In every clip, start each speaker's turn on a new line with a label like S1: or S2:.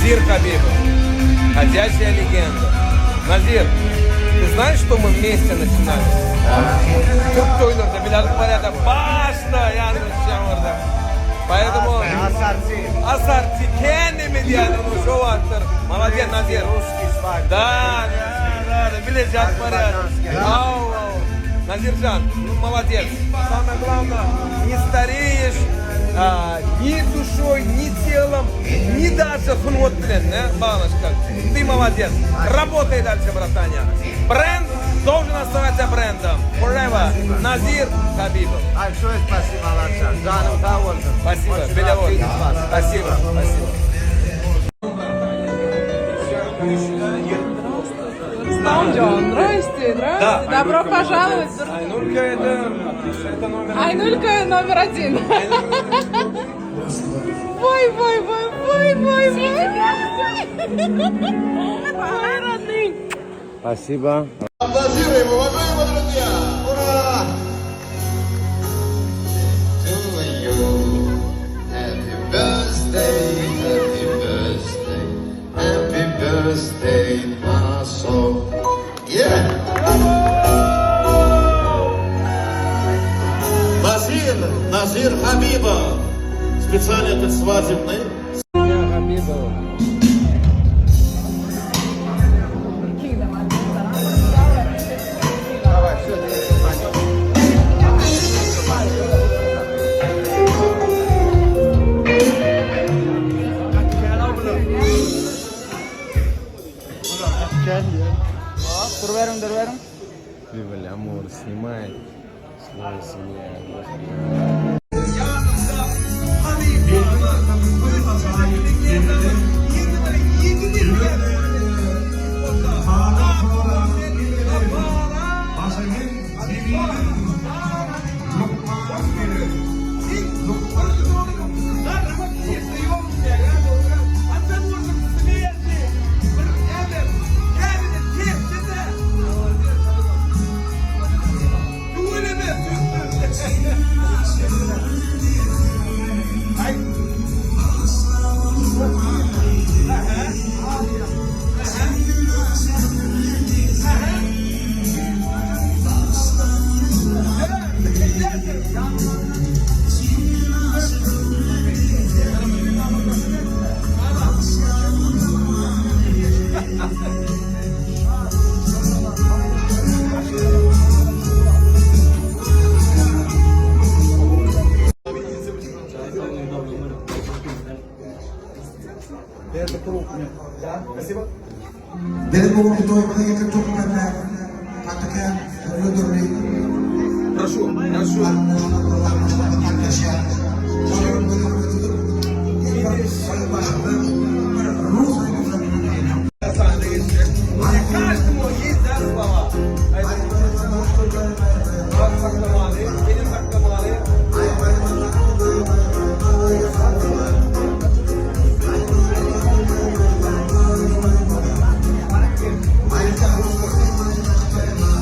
S1: Назир Хабибов, ходячая легенда. Назир, ты знаешь, что мы вместе начинали? Türk toýlarda bile alyp barýarda başda ýanyna düşýän barda. Поэтому
S2: Ассорти.
S1: Ассорти kendimi diýýärdi ony şo wagtlar. Молодец, Nazir.
S2: Русский свадьба.
S1: Да, да, да, да, bile alyp barýar. Aw, aw. Nazirjan, ну молодец. Самое главное, не стареешь а, ни душой, ни телом, ни даже sungat bilen, ne, baglanyşykly. Ты молодец. Работай дальше, братаня. Бренд должен оставаться брендом. Forever. Nazir Habibov.
S2: Большое спасибо, Alatjan. Janyň sag bolsun.
S1: Спасибо.
S2: Очень
S1: Bile
S2: рад
S1: bol.
S2: видеть вас.
S1: Спасибо. Спасибо.
S3: Rustamjon, здрасте, здрасте.
S1: Да.
S3: Добро пожаловать.
S1: Айнурка это, это номер
S3: Айнулька номер один. Вой, вой, вой, вой, вой, вой. Ой, родные.
S2: Спасибо.
S4: Аплодируем, уважаемые друзья! Ура! To you. Happy birthday, happy birthday, happy birthday, my soul. Yeah!
S5: Nazir, Nazir Habibov. Специально этот свадебный.
S1: Habibov.
S2: Давай, все, пойдем.
S6: Dur verin, dur verin.
S1: Viva Амур снимает свою семью. Господи.
S4: Benim bu günkü toýumyza getirip türkmenler, gaty kän dürli-dürli
S1: Прошу, прошу.
S4: gatnaşýar. Şolaryň göz öňünde tutup, bir başynda bir rus aýdymlaryny
S1: Каждому есть, да, слова. Bak saklamaly, benim saklamaly.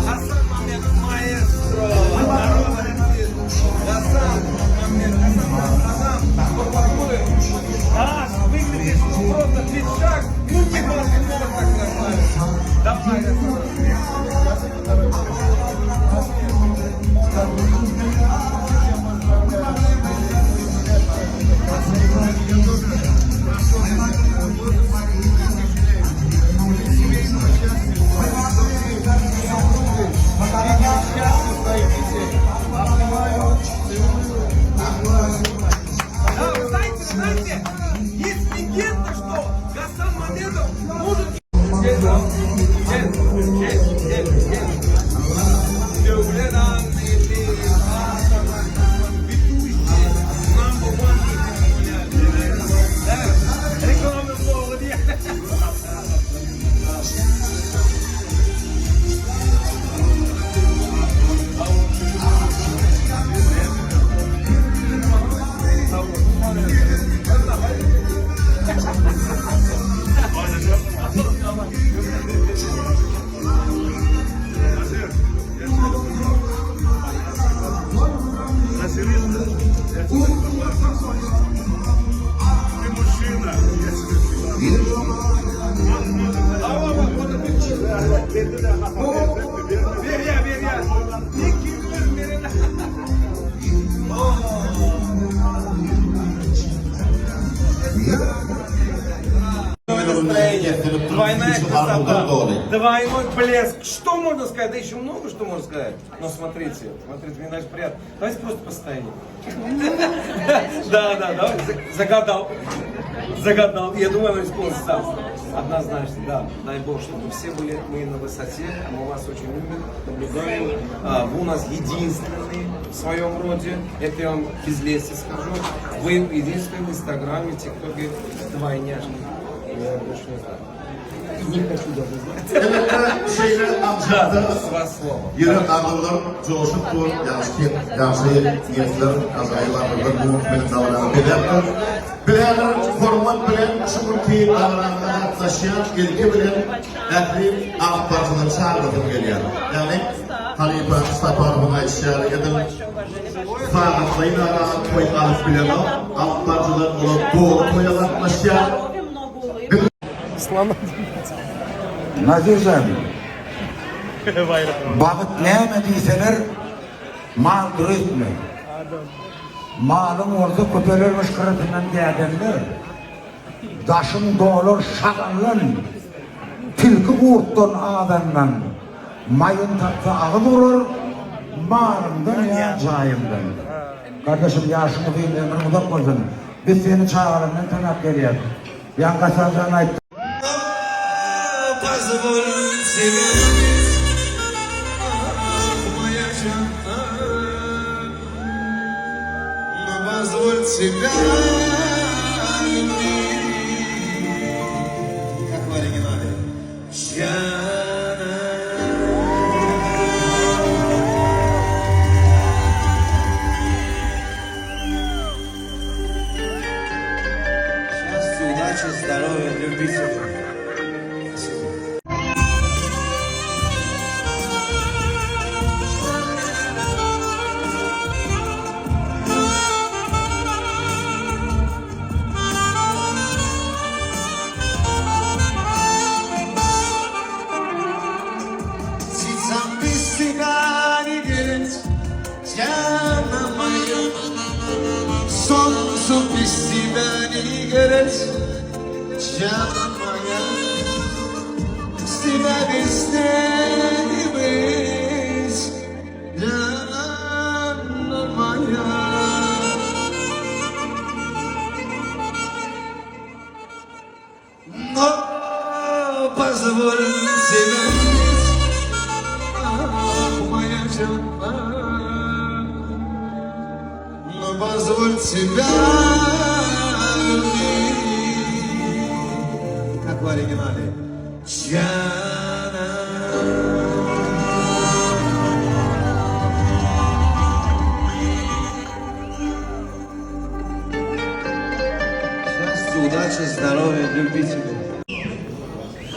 S1: Hasan Mehmet maestro. Hasan Mehmet.
S5: edip duran
S1: Двойная
S5: süýji arzuwdan
S1: красота,
S5: doly.
S1: двойной блеск. Что можно сказать? Да еще много что можно сказать. Но смотрите, смотрите, мне даже приятно. Давайте просто постоим. Да, да, давай, загадал. Загадал. Я думаю, оно исполнится сам. Однозначно, да. Дай Бог, чтобы все были мы на высоте. Мы вас очень любим, наблюдаем. А, Вы у нас единственные в своем роде. Это я вам без лести скажу. Вы единственные в Инстаграме, ТикТоке двойняшки. Я больше не знаю. И не хочу даже знать.
S5: Elbetde, şeýle
S1: Да,
S5: agşamda
S1: с вас слово.
S5: ýürek arzuwlar joşup dur, ýagşy ýagşy niýetler, ajaýyp arzuwlar bu gün biziň dabarany bezäpdir. Biz häzir hormat bilen şu günki dabaramyza gatnaşýan ilki bilen ähli alypbaryjylary çagyrasym gelýär. Ýagny halypa Saparowyň aýdyşy ýaly edil sagatlaýyn ara toý alyp bilenok, alypbaryjylar olar doly toýa gatnaşýar.
S4: Nazirjan, Bagt näme diýseler, maldyr öýtme. Malyň bolsa köpelermiş gyrasyndan dädenler. Daşyň dolar şagaldan, tilki gurtdan azandan. Maýyn tapsa agyz urar, malyňdan ýa jaýyňdan. Gardaşym ýaşyň uzyn, ömrüň uzak bolsun. Biz seni çagalygyňdan tanap gelýäs. Ýaňky Hasanjan aýtdy.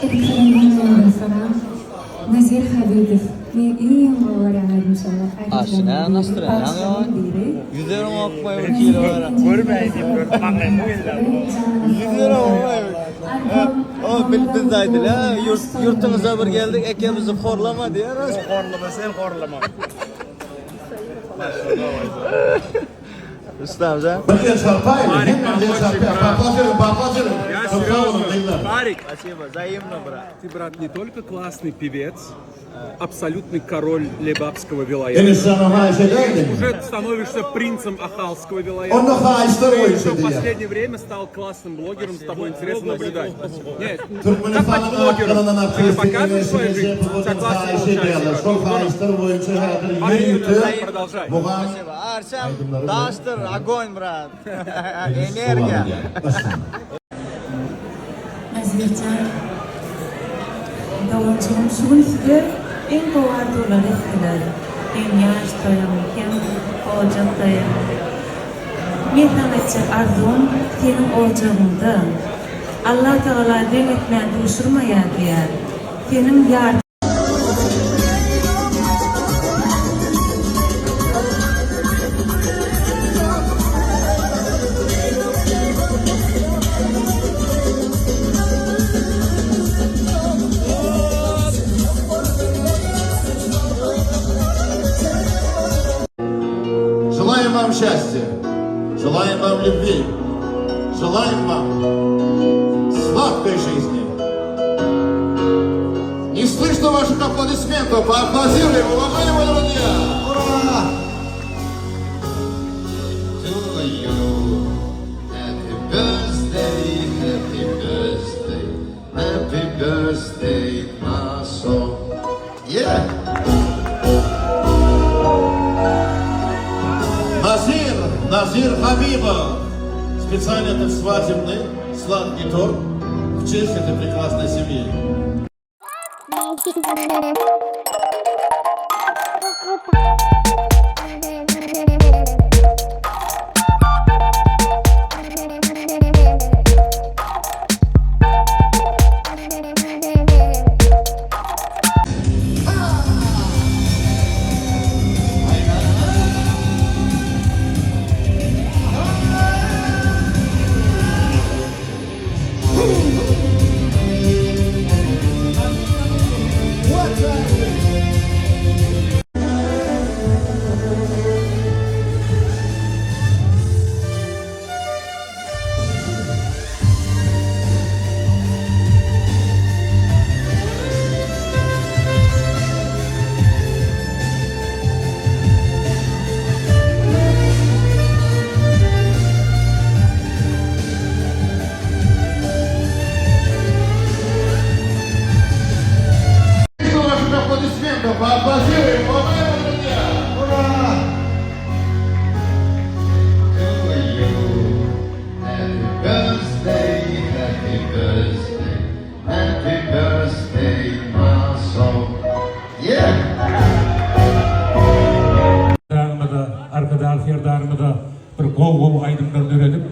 S7: Ilki bilen salam. Nazir Habibow men iň gowy görýän aýdymçylarym aýdymçylaryň biri.
S5: Bir el çarpaýly, hemmämiz el çarpýas. Baklap ýörüň, baklap ýörüň. Köp sag boluň, gyzlar.
S8: Ты, брат, не только классный певец, абсолютный король Лебапского вилаята.
S5: Enes jana haýyş edäýdiň.
S8: Уже становишься принцем Ахалского вилаята.
S5: Onda haýyşlar
S8: Ты
S5: boýunça
S8: еще в
S5: diýýär.
S8: последнее время стал классным блогером, с тобой интересно наблюдать. Нет, как
S5: Türkmenistanyň
S8: быть блогером?
S5: atgazanan
S8: Ты же
S5: artisti
S8: показываешь
S5: Enes
S8: свою жизнь? У тебя
S5: Rejepowyň
S8: классно
S5: haýyş
S8: получается.
S5: edýärler. Şol haýyşlar boýunça häzir ýörite
S8: Продолжай.
S5: mugam
S6: Daşdyr, ogony brat.
S5: Energiýa.
S7: Nazirjan doganjygym şu gün size iň gowy arzuwlary etdiler. Hem ýaş toýuň, hem ojak toýuň. Men saňa etjek arzuwym seniň ojagyňda Allatagala deň etmän duşurmaýar diýýär. Seniň ýar.
S5: Желаем вам счастья, желаем вам любви, желаем вам сладкой жизни. слышно ваших аплодисментов. Поаплодируем, уважаемые друзья!
S4: Ура!
S5: To you. Happy birthday, happy birthday, happy birthday, Maso. Yeah! Назир, Назир Хабибов. Специально этот свадебный сладкий торт в честь этой прекрасной семьи. Ваших аплодисментов, поаплодируем, уважаемые друзья!
S4: Ура!
S5: To you. Happy birthday, happy birthday, happy birthday, Maso. Yeah!
S9: Serdarymyza, Arkadag Serdarymyza bir gowy-gowy aýdymlar döredip,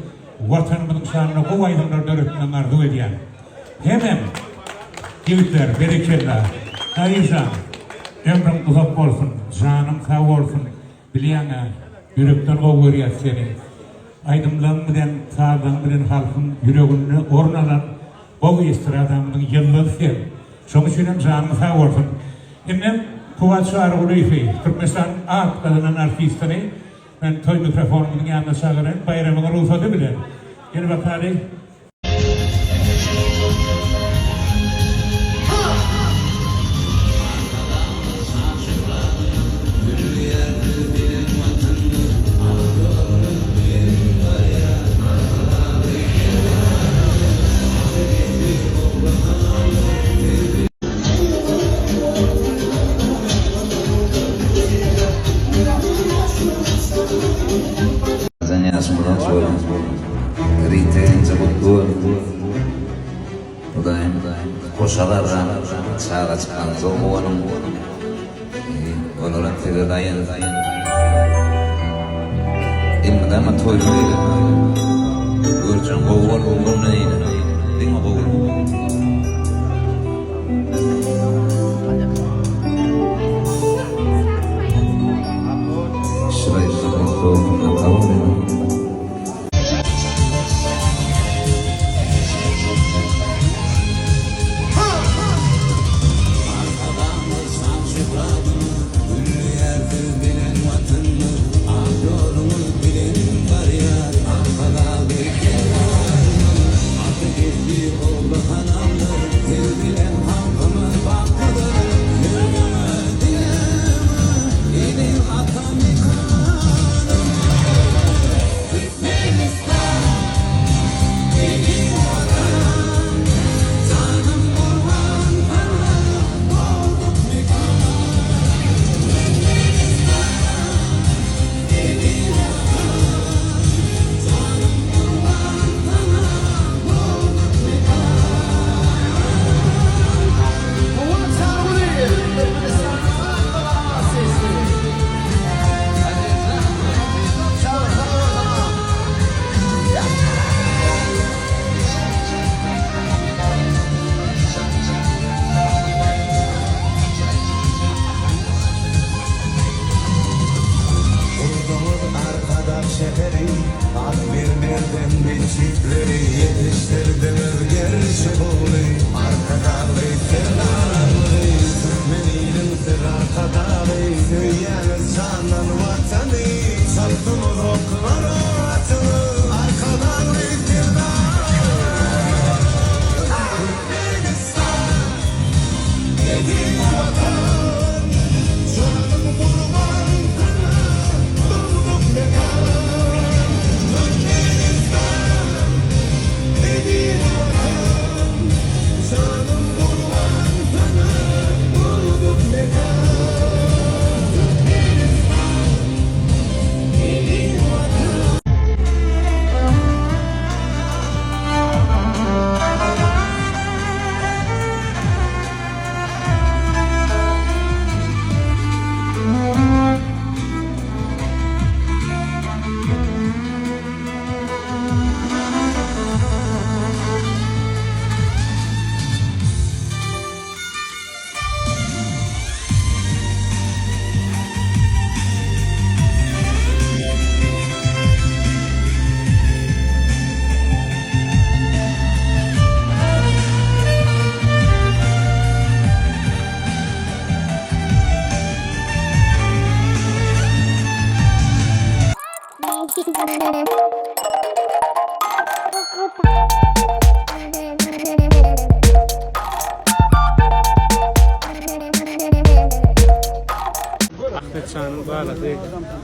S9: Watanymyzyň şanyna gowy aýdymlar döretmegini arzuw edýän. Hemem ýigitler, berekella. Daýyjan, ömrüň uzak bolsun, janyň sag bolsun. Bilýäň-ä, ýürekden gowy görýäs seni. Aýdymlaryň bilen, sazlaryň bilen halkyň ýüreginde orun alan gowy estradamyzyň ýyldyzy sen. Şoň üçinem janyň sag bolsun. Indem Kuwat Çarygulyýewi, Türkmenistanyň at gazanan artistini men toý mikrofonymyzyň ýanyna çagyrayyn, Baýramyň rugsady bilen. Gel bakaly.
S10: Ýaşymyzdan çoýun. Ýörite inçe gutly bolsun. Hudaýym goşa garran, çaga çykansoň guwanyň. Olaram size daýansyn. Elmydama toýly gezin. Görjeň gowy bolsun mundan eýläk. Diňe gowulyk.
S4: Ýurdumyz Arkadag şäheri, Ak mermerden metjitleri, Ýetişdirdiňiz gerçek ogly, Arkadagly Serdarly. Türkmen iliň siz Arkadagy, Söýýäňiz jandan Watany, Çaltdan uzaklara atyňyz, Arkadagly Serdarly. Türkmenistan!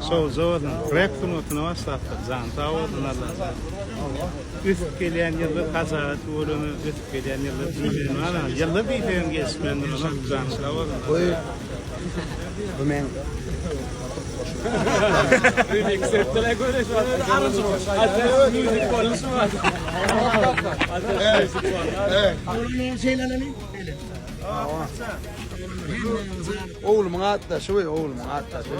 S9: Şowja bolsun. Rep sungatyna başlapdyr. Jany sag bolsun Allajan. Ösüp gelýän ýyldyz hajagat tüweleme ösüp gelýän ýyldyz diýmegem ýyldyz diýsegem gelişmän duranok jany sag bolsun.
S2: Bu bu men
S1: Oglumyň atdaşy we oglumyň atdaşy.